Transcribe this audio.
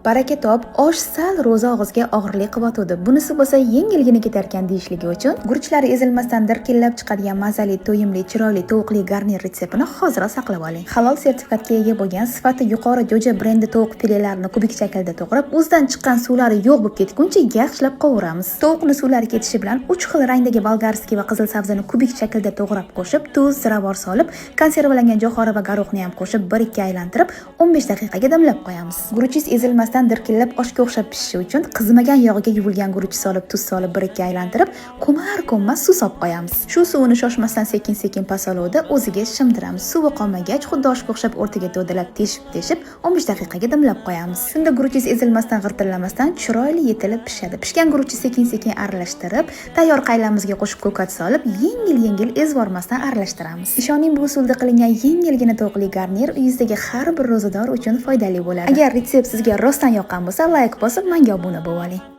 Baraka top, osh sal ro'za og'izga og'irlik qilyotgandi. Bunisi bo'lsa yengilgina ketarkan deyishligi uchun guruchlari ezilmasdan dirkillab chiqadigan mazali, to'yimli, chiroyli tovuqli garnir retseptini hoziroq saqlab oling. Halol sertifikatga ega bo'lgan, sifati yuqori Jo'ja brendi tovuq filelarini kubik shaklda to'g'rab, o'zidan chiqqan suvlari yo'q bo'lib ketguncha yaxshilab qovuramiz. Tovuqni suvlari ketishi bilan 3 xil rangdagi болгарский va qizil sabzini kubik shaklda to'g'rab qo'shib, tuz, ziravor solib, konservalangan jo'xori va garohni ham qo'shib, 1-2 aylantirib, 15 daqiqaga damlab qo'yamiz. Guruchingiz ezilmasdan dirkillab oshga o'xshab pishishi uchun qizimagan yog'ga yuvilgan guruch solib, tuz solib, 1-2 aylantirib, ko'mar ko'mmas suv solib qo'yamiz. Shu suvini shoshmasdan sekin-sekin past olovda o'ziga shimdiramiz. Suvi qolmagach, xuddi oshga o'xshab o'rtaga to'dalab teshib-teshib 15 daqiqaga damlab qo'yamiz. Shunda guruchingiz ezilmasdan, g'irtillamasdan chiroyli yetilib pishadi. Pishgan guruchni sekin-sekin aralashtirib, tayyor qaylamizga qo'shib ko'kat solib, yengil-yengil ezvormasdan aralashtiramiz. Ishoning, bu usulda qilingan yengilgina tovuqli garnir uyingizdagi har bir ro'zador uchun foydali bo'ladi. Agar retsept sizga rostdan yoqqan bo'lsa, layk bosib, menga obuna bo'lib oling.